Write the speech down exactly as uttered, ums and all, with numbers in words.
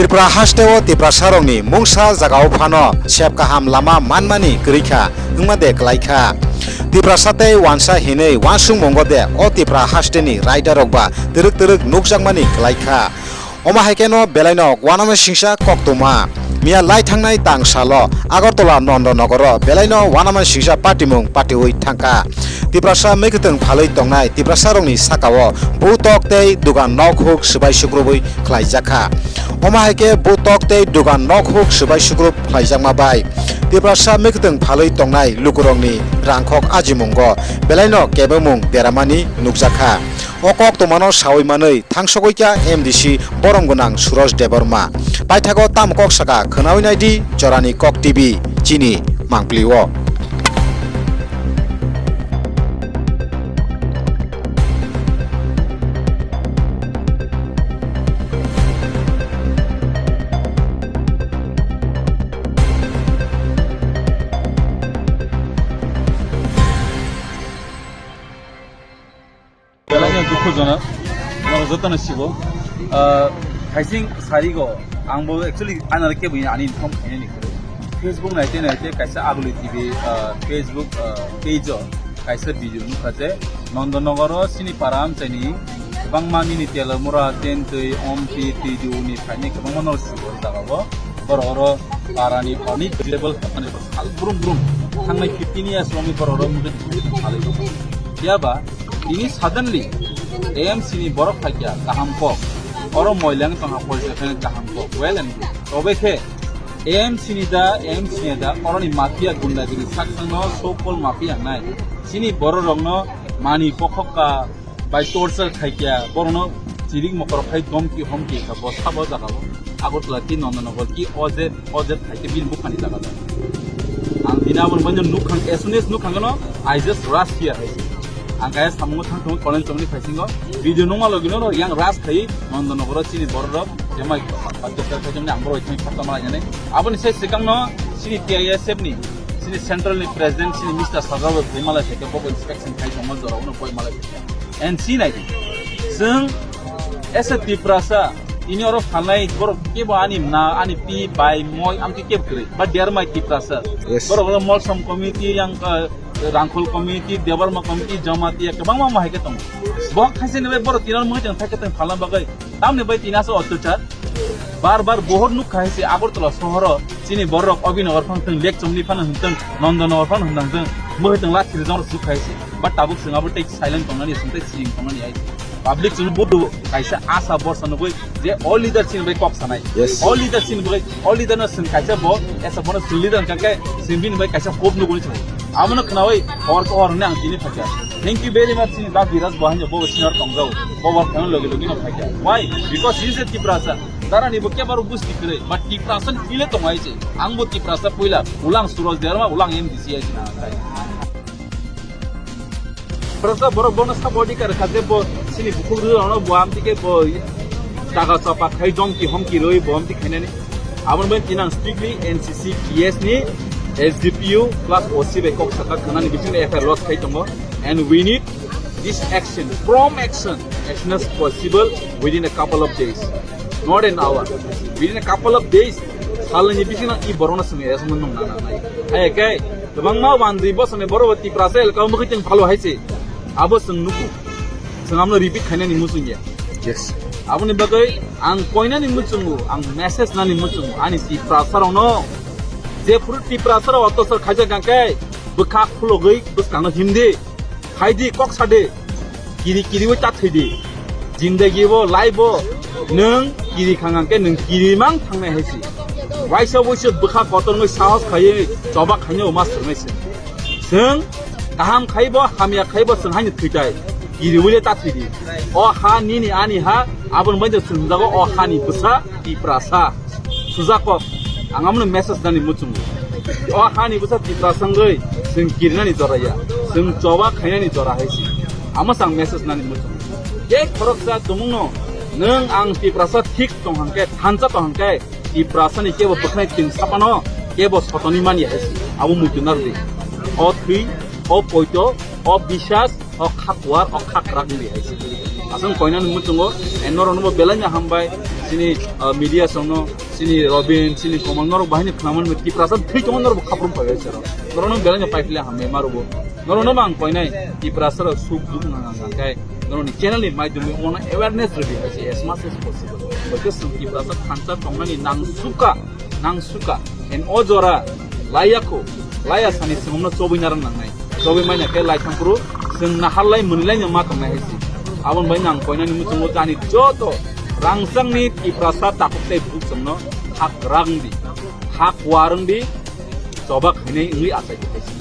Tripura hasteo Tiprasarokni mungsa jagao phano sep kaham lama manmani kwrwi kha, wngma de kwlai kha. Tiprasa tei wansa hinwi uansukmungo de o Tipra hasteni raidarok ba twrwk twrwk nukjakmani kwlai kha. Omo hai kheno belaino uanama singsa koktwma. Miya lai thangnai tang salo Agartala Nondonogoro belaino uanama singsa patimung patiwi thangkha. Tiprasa mwkhwtwng phalwi tongnai Tiprasarokni sakao butok tei dugan nok huk swbai sukrubwi khlaijakha. Omo hai khe butok tei dugan nok huk swbai sukrup khlaijakma bai Tiprasa mwkhwtwng phalwi tongnai lukurokni rangkhok ajimungo belaino kebengmung deramani nukjakha. O koktwmano sawi manwi thangsogwi kha M D C borom gwnang Suraj Debbarma. Paithago tamo kok saka khwnawi naidi Jorani Kok T V chini mangpli o. Belai no dukhujonok, norok jotono sibo. Ah, haising sarigo, ang bo actually anare kebo ani inform khainani kwrwi. Facebook naite naite kaisa Aguli T V, ah, Facebook, ah, page o kaisa video nukha je Nondonogoro sini para amchaini kwbangma nini Telamura, Tentwi, Omti, Twidu ni phainai kwbangma norok sibo jagao. Borok oro parani onek level hapmani sal brum brum thangnai fifteen years romwi borok oro mungkhe salai. Phiya ba tini suddenly A M C ni borok phaikya kaham kok. Oro moilang tongha poisa khe kaham kok. Well and good. Tobe khe A M C ni da, A M C ni da, oroni mafia gundagiri sak thangno so called mafia wngnai. Chini borok rokno mani pokhok ka bai torture khaikya, borokno chirik mokorok khai domki homki kha bo sabo jagao. Agartala ki Nondonogor ki O Z, O Z khai khe bini bukhani jaga jaga. Ang tini aboni bagwi nukhang, as soon as nukhang no, I just rush here hai se. Ang kaya samungo thang thangwi kolen chongni phaisingo. Video nungma logi no yang rush khai Nondonogoro chini borok rok jemai pakkar khai jemni ang borok thang khata malai jani. Aboni sai sikang no chini T I S F ni, chini central ni president chini Mister Sarkar bai malai khai khe bok inspection khai tongma jora uno koi malai khai. And si nai di. Chwng as a Tiprasa, ini oro phalnai borok kebo ani na, ani pi, bai, moi, amtwi kebo kwrwi. But they are my Tiprasa. Yes. Borok oro Molsom community, yang, uh, Rangkhol community, Debbarma community, Jamatia, kwbangma ma hai khe tongo. Bo khaisani bai borok tinan mui tong thai khe tong phalna bagwi. Tamni bai tina so ottochar. Bar bar bohor nuk khai se Agartala sohoro. Chini borok Abhinagar phang tong, Lekchomni phano hwn tong, Nondonogor phano hwn tong, mui tong la thiri jong suk khai se. But tabuk chwng abo tei silent tongnani, chwng tei siring tongnani hai. Public chwng budu kaisa asa borsa nugui je all leader chini bai kok sanai. Yes. All leader chini bai, all leader no chwng kaisa bo, esa bono chwng leader hwnkha khe chwng bini bai kaisa hope nugui chwng. Abono khnaui hor ko hor hwnwi ang tini phaikha. Thank you very much chini da Biraj bo hanjo bo senior tongjao. Bo bo phano logi logi no phaikha. Why? Because he is a Tiprasa. Darani bo kebaro busti kwrwi, but Tiprasa ni ile tongai se. Ang bo Tiprasa puila, ulang Suraj Debbarma, ulang M D C hai sina kai. Prasa borok bono sabo adhikar kha je bo chini bukhuk rwrwno bo amtwi khe bo daga chapa khai domki homki rwi bo amtwi khainani. Aboni bagwi tini ang strictly N C C P S ni S D P O plus O C bai kok saka khwnani bisingo F I R lodge khai tongo. And we need this action, prompt action, as soon as possible within a couple of days, not an hour. Within a couple of days, salni bisingo i borokno chwng arrest mano nang nang nai. Hai khe kwbangma wandri bosoni borok Tiprasa elka mukhi teng phalo hai se. Abo chwng nuku. Chwng amno repeat khainani muchung ya. Yes. Aboni bagwi ang koinani muchungo, ang message nani muchungo, ani Tiprasa rokno. Je phuru Tiprasa rok otosor khaijak khe bwkha khulogwi bwskango himdi. Khaidi kok sadi. Kiri kiriwi ta thwidi. Jindagi bo, life bo, nwng kiri khang khe nwng kiri mang thangnai hai si. Waisa waisa bwkha kotorngwi sahos khaiwi choba khainwi ma swrwngnai se. Chwng kaham khaibo, hamya khaibo chwng haino thwitai. Kiriwi le ta thwidi. O ha nini ani ha, aboni bagwi chwng hwnjago o hani bwsa Tiprasa. Sujak kok, ang amno message nani muchungo. O hani bwsa Tiprasa wngwi chwng kirinani jora ya, chwng choba khainani jora hai si. Amo chang message nani muchungo. Je khoroksa tumungno nwng ang Tiprasa thik tong hangkhe, thansa tong hangkhe, Tiprasani kebo bwkhnai twing sapano kebo sotoni mani hai si. Abo muitu nardi. O thwi, o poito, o bisas, o kha kuar, o kha kwrak wngwi hai se. Aswk koinani muchungo, eh, norokno bo belai no hambai, Chini, ah, media songno, chini Robin, chini Komal, norok bahini khnaman Tiprasa thwi tongma norok khaprum pai sero. Norok nang belai no pai phle hamle marubo. Norok no mang koinai Tiprasa rok suk duk nang nang kai. Norok ni channel ni maidumi ono awareness rwdi hai se as much as possible. Because Tiprasa thansa tongnani nang suka, nang suka. En o jora laiya kho, laiya sani singomno chobwi narang nangnai. Chobwi maina khe lai thangphuru chwng naharlai mwnlai no ma tongnai hai se. Aboni bai nang koinani muchungo jani joto rangchakni Tiprasa takhuk tei bukchwngno hak rang di, hak warang di, chobak hinwi wngwi achai di.